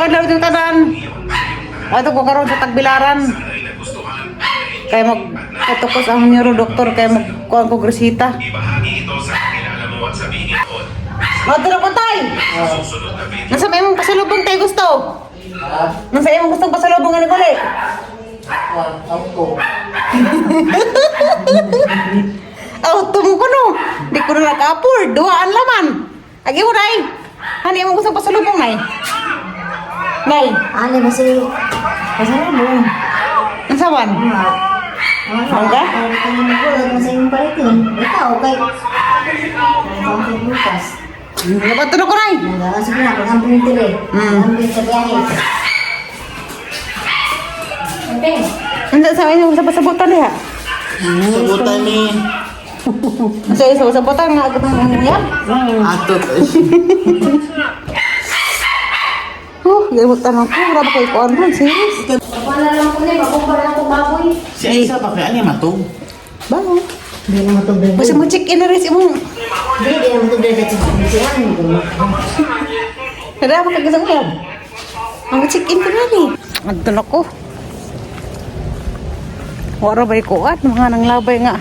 Ka dito tanan. Ato ko karon sa Tagbilaran. Kay mag katukos ang neuro doktor kay mag kuan ko resita. Ato na ko tay. Nasa may imong pasalubong tay gusto? Nasa imong gustong pasalubong ani guli? Auto. Auto mo ko no. Di ko na naka-afford. Duhaan laman. Agi mo nay. Hani imong gustong pasalubong nay? Nay, Ano ba si pasalubong. Unsa man? Mangga? Ano sa imong palitin? Ikaw kay ang bukas. Nabato na ko nay. Nagawa sa na kung ang printer eh. Ang sa biyahe. Okay. Unsa sa imong sa pasabutan diha? Sabutan ni Unsa sa pasabutan nga agad ang yan? Atot. Huh, galimutan ako. Wala ba kayo kuan ron? Serious? Wala lang ko na, makumpara ako baboy. Si Aisa ba kay ani matog? Bago. Hindi na matubig. Basta mo check in na rin si imong. Hindi, hindi na matubig at si ano. Kada makagasang yan. Ang check in ka na ni. Adto na ko. Wala ba kuan? Mga nanglabay nga.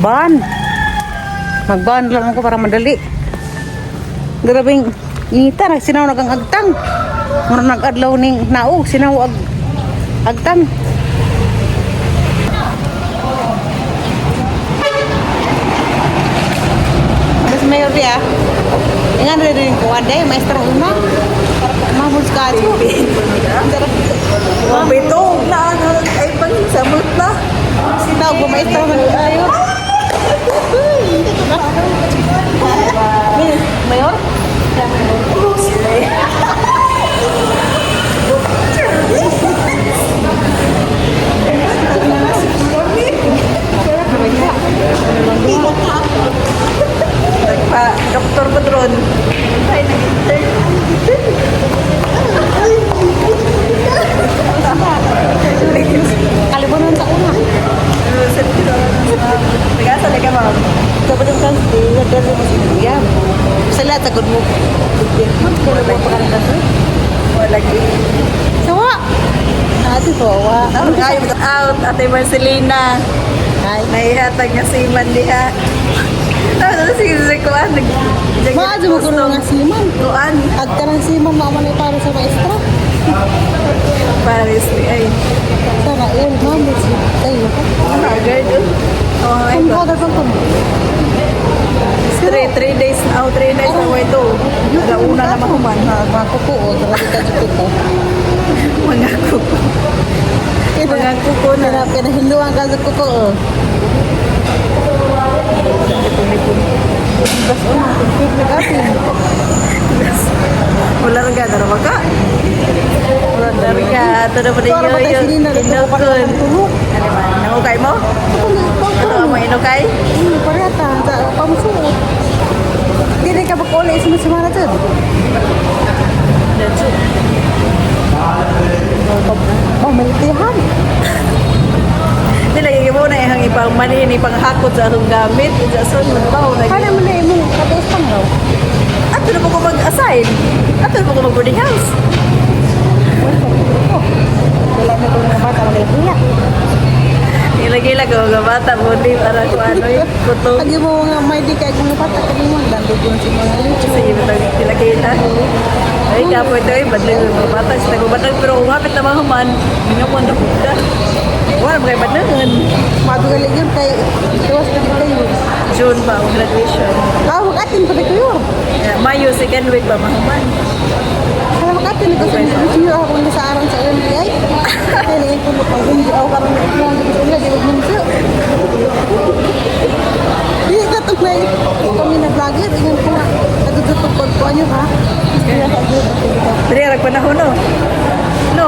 Ban. Magban lang ako para madali. Grabing inita nagsinaw nagang agtang. Mura nag-adlaw ning nao, sinaw ag agtang. Mas mayor dia. Ingan rin rin kuan day, maestra una. Mahmud ka ato. Mabitog na ang ay pang samot na. Sinaw ko maestra man tayo. Mayor? Nagpa doktor ko drone. Ay nag-intern. Kalibunan sa una. Nagasa na ka, ma'am. Dapat ang kang nagdala mo siya. Sa lahat agad mo. Wala mo pa ka Wala lagi. Sawa. Ate sawa. Ang kayo out Ate Marcelina. Ay. Naihatag nga si Man diha. Tapos si si kuan nag Maadyo mo kuno nga siman. Kuan Agka ng siman mama ni para sa maestra. Paris ni ay. Sana yun, ma'am. Tayo. Haggard. Oh, ay Ang haggard ko. 3 days na, oh, 3 days na ito. Una na mahuman. Mga kuko, oh, grabe ka sa kuko. Mga kuko. Mga kuko na. Kinahinluan ka sa kuko, oh. Bas, oh, kumpit na kape. Wala rin ka, darawa ka. Wala rin ka, ito na pa rin Para ba tayo yun. sinina, dito pa Inukon. rin tulog. Ano ba, nangukay mo? Ito ang mga inukay? Pareta, sa pamusuot. Hindi ka mag-uli sa semana dyan. Oh, malitihan. Hindi lagi mo na ihang ipang manihin, ipang hakot sa atong gamit. Sa sun, magbaw na. Paano mo na imong katuos pang raw? Ato na po ko mag-assign. Ato na po ko mag-boarding house. Wala na itong mga bata, magkaiyak. Ilagay-lagay ko mga bata, bundi para kung ano yung kuto. Pag yung mga may di kay mga bata, kami mo, landog yung si mga lechon. Sige, ito kilakita. Ay, kapo ito ay, badlag yung mga bata. Sila ko badlag, pero kung hapit na mga human, hindi mo na puta. Wala mga badlagan. Madugalig yun kay iwas na kayo. June pa ang graduation. Ah, mag-atin pa kayo. Yeah, Mayo, second week pa mahuman. Kaya mag-atin ko sa mga ako na sa aron sa MBI. Kaya na yung pag hindi ako karon na ito, hindi ko di ko bunso. Di ka to na kami na vlogger, ingan ko nga, natututok ko ano ha. Kaya ka Dili, arag panahon, no? No.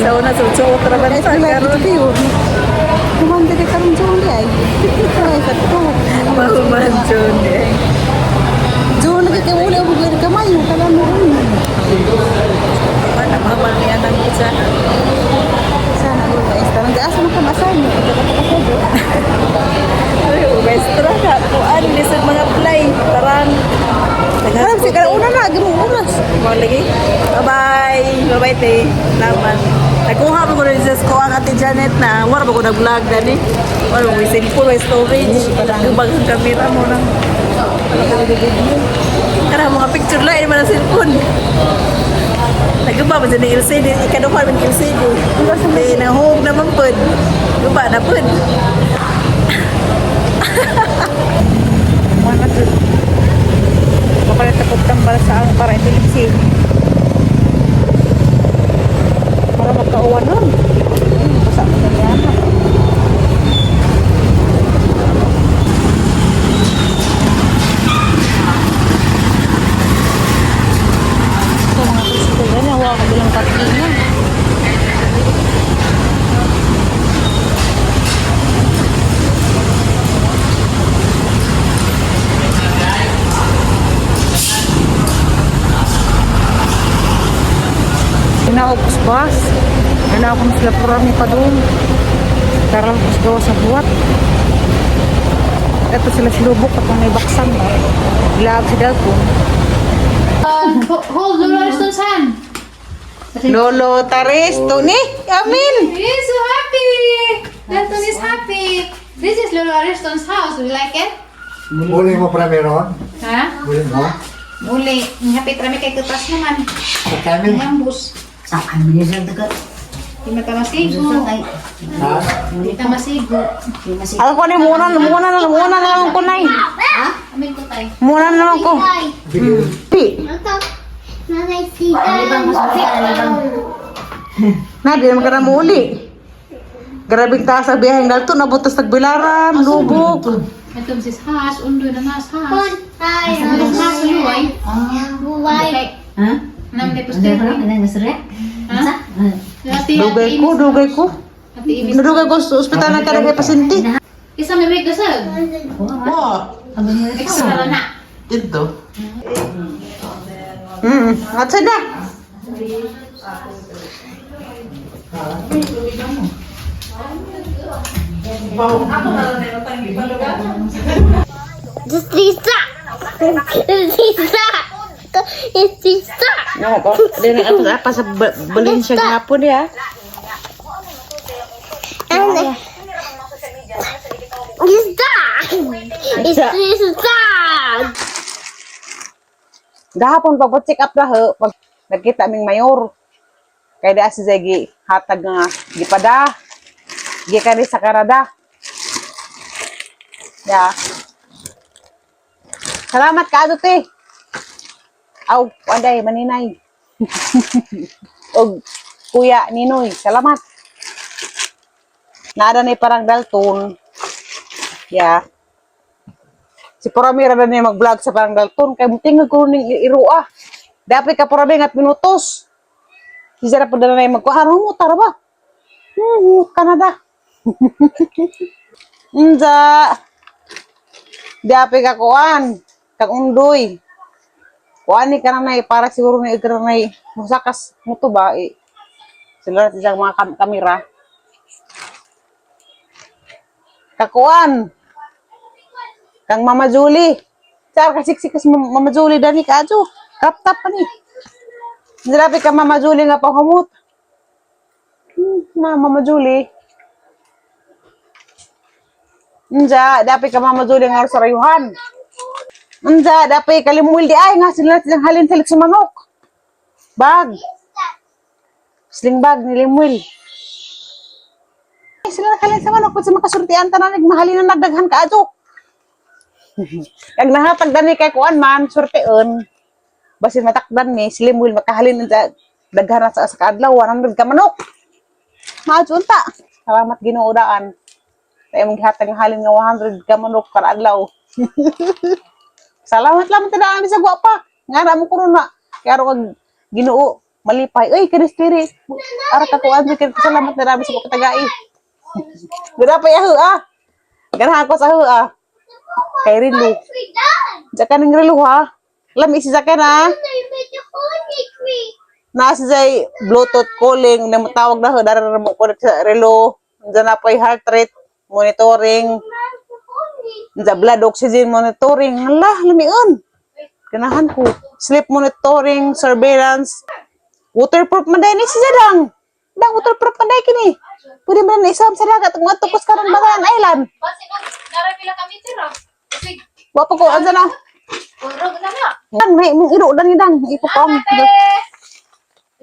Sa una, sa suot ra Kaya sa sila karon. dito yun. Kumanda ka karon sa uli ay. Ay, sa to. Mahuman, June. Eh. June, nagkikawuli ako ng kamay. Kala mo rin. Wala, mahuman niya ng isa. Sana mo maestra. Nag-asa mo ka masan. Ay, maestra ka. Kuan, lisod mga apply. Parang, Parang si una na, agi mo oras. Mga lagi. Bye-bye. Bye-bye, te. Salamat. Nagkuha mo ko rin sa ko ang Ate Janet na wala ba ko nag-vlog dani. Wala mo cellphone, may storage. Lubag ang camera mo nang. Wala ko nag-video. Kara mga picture lang, man ang cellphone. Naguba ba dyan ng LCD? Ikaduha man LCD. Di nahog naman pud. Guba na pud. Mga jud. Makalit ako tambal sa ang para epilepsy. Para magkauwan nun. Basa mo na yan. Ito mga tricycle yan, nawa ko bilang parkingan. Pinaupos bus. Ano akong sila purami pa doon. Karal ko gawa sa buwat. Ito sila silubok at may baksan ba. Ilaag si Dalton. Hold Lolo Ariston's hand. Lolo Tares, Tony, Amin! He's so happy. Dalton is happy. This is Lolo Ariston's house. Do you like it? Muli mo pa meron? Ha? Muli mo? Muli. Happy trami kay kutas naman. Kami? Ambus. Sa kami sa dagat. Di mata masigo. Ay, Ha? Di ta masigo. di masigo. Alam ko na, muna na lang ko na. Amin ko tayo. Muna na lang ko. Pi. Na, di naman ka na muuli. Grabing taas sa biyaheng Dalton, nabutas tagbilaran, lubok. Ito sis has, undo na nas has. Has has luway. Luway. Ha? Nam de Ano postir. ba? Ano masarap? Ha? Ate, Dugay ko, dugay ko. Ate Imis. Nadugay ko sa ospital na kada kay pasyente. Isa may may gasag. Wa. Extra na. Dito. At na. No, ko. Dili ato apa sa Valencia gihapon ya. Gahapon pag check up na ho, pag nagkita aming mayor. Kay da si Zegi hatag nga gipada. Gikan ni sa Canada. Ya. Salamat ka te. Aw, anday maninay. Og Kuya Ninoy, salamat. Naada ni parang Dalton. Ya. Si Puramira na niya mag-vlog sa parang Dalton. Kay mutingag ko ning irua. Dapat ka Purami ngat minutos. Si Zara po na niya magkuha. Ano mo, tara ba? Canada. Unsa. Dapat ka kuan. Kang undoy. Kuan ni ka na para siguro ni igra na musakas mo to ba eh. Sila na siya mga kamera. Kakuan. Kang Mama Julie. Sar kasiksikas Mama Julie dani kaadyo. Crop top pa ni. Grabe ka Mama Julie nga panghamot. Ma Mama Julie. Unja, dapat ka Mama Julie nga sa rayuhan. Unja, dapat kalimuil di ay nga sila silang halin sila sa manok. Bag. Sling bag ni Limuel. Ay, sila nakalin sa manok kung sa makasurtian tanan nagmahalin na nagdaghan ka adyo. Kag nahatag dani kay kuan man surtion. Basin matakdan ni si Limuel makahalin sa daghan na sa kaadlaw 100 ka manok. Maadyo unta. Salamat Ginoo daan. Sa imong gihatag nga halin nga 100 ka manok kada adlaw. Salamat lamang tinaan bisag wa pa. Nga na mo kuno na. Kaya aron kag Ginoo malipay. Uy, kanistiri. Ara ka kuan kay salamat na rami sa pagkatagai. Gura pa yahu ah. Ganahan ko sa hu ah. Kay Rilu. Jaka ning Rilu ha. Lami si Jaka na. Na si Jay Bluetooth calling na motawag na ho dara ra mo connect sa relo. Diyan na pa'y heart rate monitoring. Diyan blood oxygen monitoring. Hala, lamion. Ganahan ko. Sleep monitoring, surveillance. Waterproof man dahil ni siya dang. Dang waterproof man dahil kini. Pwede man na isam sa dagat kung ato kus karon Bataan Island. Basi nung narapila kami tira. Kasi Wa pa ko ansa na. urog na na. Dang may imong iro dang dang ipupong. Ate!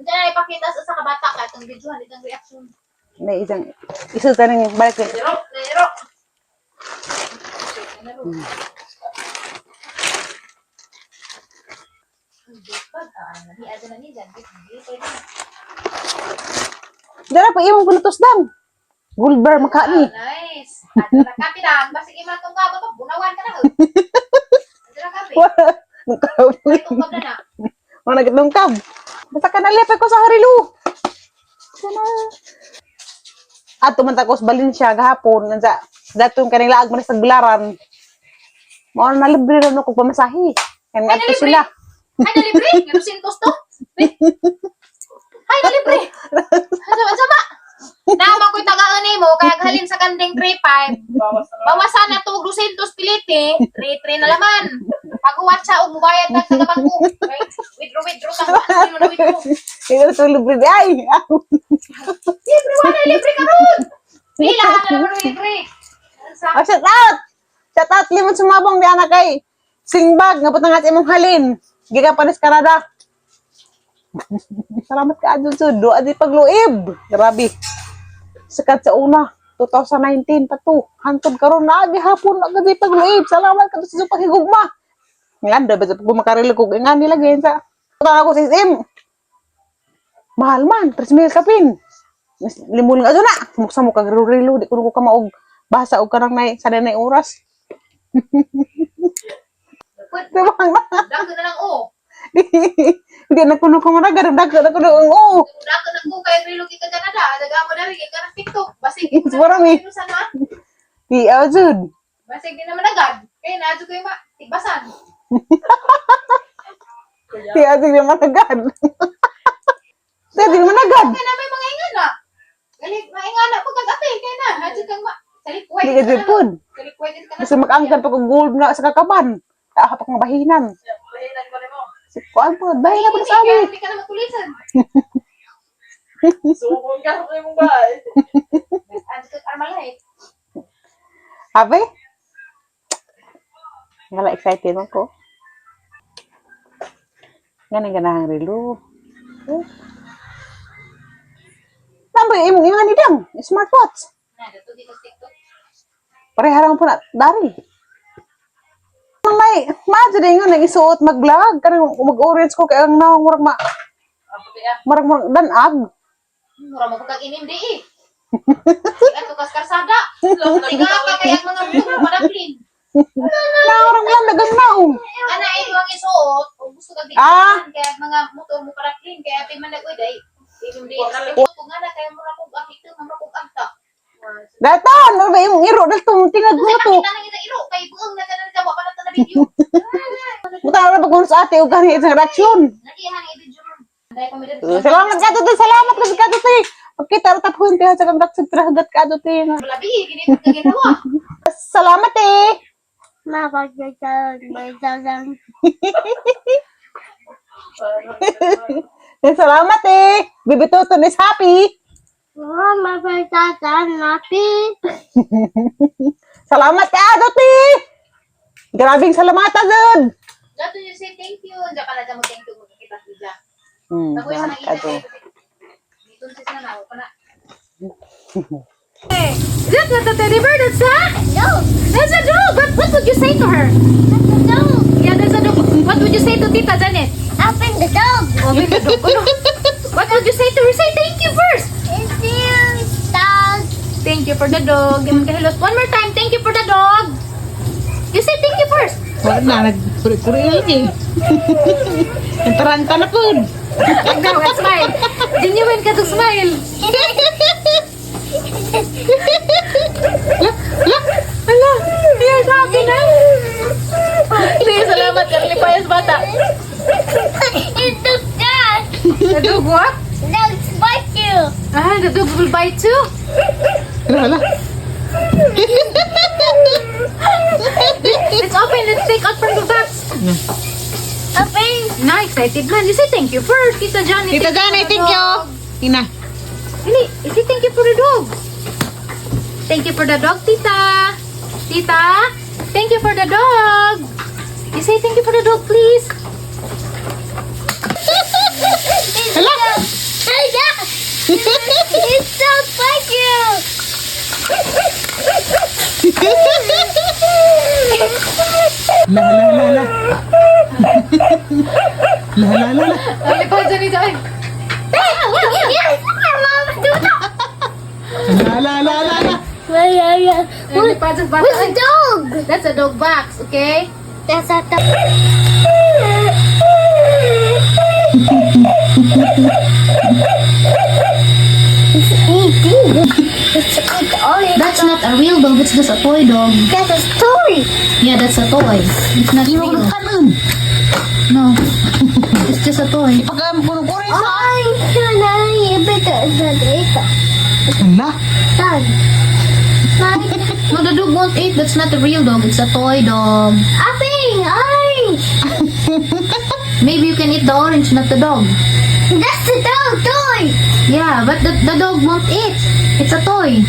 Diyan na ipakita sa sa kabata ka itong video, itong reaction. May isang isa tanang balik. Iro, iro. Dara pa imong pulutos dang. Gold bar makani. Nice. Ato na kapi lang. Basig ima tong kaba pa bunawan ka na. Ato na kapi. Nagkapoy. Tungkab na na. Mga nagtungkab. Basta ka nalipay ko sa harilu. Sana. At tumanta ko sa Valencia gahapon. Nansa, datong kaning laag man sa Tagbilaran. Mao na libre ra no kog pamasahe. Kaya Ay, adto nalibre. sila. Ay, nalibre. Nga 200 to. Ay, nalibre. Ano sama? Naman ko'y tagaan mo, kaya halin sa kanding 3.5. Bawasan na to, 200 pilite, 3.3 na laman. Pag-uwat siya, umubayad na sa bangko. Withdraw, withdraw ka. Hindi mo na withdraw. Ito to libre di ay. Libre, wala, libre ka ron. Pila na naman libre. Sa Oh, shout out! Shout out limon sumabong di anak kay Singbag nga putang nga sa imong halin. Gikan pa sa Canada. Salamat ka adto sud. Doa di pagluib. Grabe. Sikat sa una, 2019 pa to. Hantod karon na gihapon na gid pagluib. Salamat ka sa paghigugma. Ngan da ba sa pagmakarilo kog ingan nila gayon sa. Tara ko sa SM. Mahal man, 3,000 kapin. Mas limol nga na. Muksa mo kag rilo, di ko ka maog basa og kanang nay sa nay oras. Di ba na? Dako na lang, oh. Hindi na kuno ko managa, dako na kuno ang oo. Dako na ko kay Rilo ka Canada. Daga mo na rin ka ng TikTok. Basig It's marami. Sa na. Di jud. Basig di naman agad. Kaya na ko yung ma tigbasan. Di jud di managad. Di di managad. Kaya na may mga ingana. Galit maingana po kag ate kaya na adyo kang ma salikway. Di ka jud pud. Salikway din ka na. Basta mag-angkan pa kog gold na sa kakaban. Taa pa kong bahinan. Bahinan ko nimo. Si kuan po, bahinan po sa Kaya amin. hindi ka na matulisan. Sukon ka sa imong bahay. Adyo kag armalay. Abe? Wala excited man ko. Ganang ganahang relo. Eh. Nambay imong ingan ni dang, smartwatch. Na dato di ka TikTok. Pareha po na dari. May maadyo din nga nang isuot mag-vlog kanang mag-orange ko kay ang naong murag ma Ang puti ah. murag murag danag. Mura mo kag inim di eh. Ato kas karsada. Tiga pa kay ang mga motor padaplin. Naong murag lang dagang naong. Ana ito ang isuot kung gusto kag Ah. kaya ang mga motor mo padaplin kaya pi man nag-uy dai. Inim di traffic ko nga na kaya mura kog ang ito mura kog ang ta. Daton, ano ba imong iro dito tingag Kasi mo to. pakita nang ita iro kay buong na kanan ka wa pa na ta na video. Buta ra pag sa ate og gani sa reaksyon. Nagihan ang video ron. Dai pa mi diri. Salamat ka to, salamat ka to te. Pagkita ra tapon te sa kang daksig trahagat ka to te. Labi gini ka ginawa. Salamat eh. Salamat eh. Bibi Toton is happy. Salamat ka, Doti! Grabing salamat, Dod! Dato you say thank you. Diyan ka na dyan mo thank you magkikita siya. Tagoy sa Salamat nang ina ka, Dod. Dito sis na na pa na. Is that not a teddy bear? That's a dog. That's a dog. What would you say to her? That's a dog. Yeah, that's a dog. What would you say to Tita Janet? Open the dog. Open the dog. Oh, no. What would you say to her? Say thank you first. It's you, dog. Thank you for the dog. Di man kahilos. One more time. Thank you for the dog. You say thank you first. Wala na, nagkuri-kuri na lang eh. Nagtaranta na po. Now, smile. Genuine ka to smile. Ala, you're happy na. Sige, salamat. Karli Payas bata. It's the dog. The dog what? Dogs bite you. Ah, the dog will bite too. Wala. Let's open. Let's take out from the box. Na, excited man. You say thank you first, Tita Janet. Tita Janet, thank you. Ina. Dili, you say thank you for the dog. Thank you for the dog, Tita. Tita, thank you for the dog. You say thank you for the dog, please. Hala. It's so cute. La la la la. La la la la. Ay, pa, Johnny, ay. La la la la la. Ay, pa, dyan, bata. What's a dog? That's a dog box, okay? That's a dog. It's eating. It's eat all. That's not a real dog, it's just a toy dog. That's a story. Yeah, that's a toy. It's not Imo real. ko kanon. No. It's just a toy. Pagka kuno ko rin. Ay, sanay, ito, ito, ito. Hala. Done. No, the dog won't eat. That's not a real dog. It's a toy dog. Aping, orange. Maybe you can eat the orange, not the dog. That's the dog toy. Yeah, but the dog won't eat. It's a toy.